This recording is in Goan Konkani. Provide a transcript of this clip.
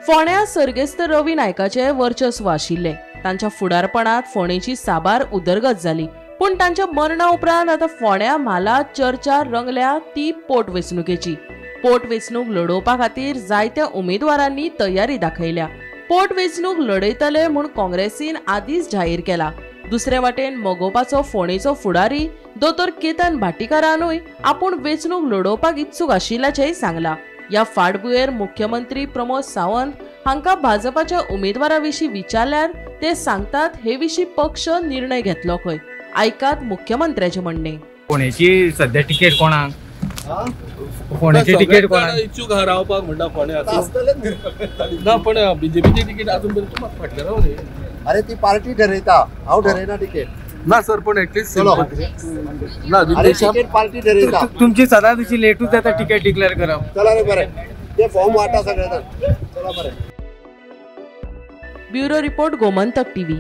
फोंड्या सर्गेस्त रवी नायकाचे वर्चस्व आशिल्लें. तांच्या फुडारपणात फोंडेची साबार उदरगत जाली. पूण तांच्या मरणा उपरांत आतां फोंड्या म्हालात चर्चा रंगल्या ती पोटवेंचणुकेची. पोटवेंचणूक लडोवपा खातीर जायत्या उमेदवारांनी तयारी दाखयल्या. पोटवेंचणूक लडयतले म्हूण काँग्रेसीन आदींच जाहीर केला. दुसरे वाटेन मगोपाचो फोंडेचो फुडारी दोतोर केतन भाटीकारानूय आपूण वेंचणूक लडोवपाक इत्सूक आशिल्ल्याचेंय सांगला. ह्या फाटभुंयेर मुख्यमंत्री प्रमोद सावंत हांकां भाजपाच्या उमेदवारा विशीं विचारल्यार ते सांगतात हे विशीं पक्ष निर्णय घेतलो खंय. आयकात मुख्यमंत्र्याचें म्हणणें. फोंडेची सध्या तिकेट कोणाक? फोंडेची तिकेट कोणाक इच्छूक आहा रावपाक म्हणटा फोंड्या ना, पण बीजेपीची तिकेट अजून पर्यंत म्हाका फाटल्यान रावली. अरे ती पार्टी ठरयता, हांव ठरयना तिकेट. ना सर, पण एटलिस्ट ना तिकेट पार्टी ठरयता. तुमची सदांच अशी लेटूच जाता तिकेट डिक्लेअर करप. चला रे बरें, ते फॉर्म वाटा सगळे. चला बरें. Bureau report, Gomantak TV.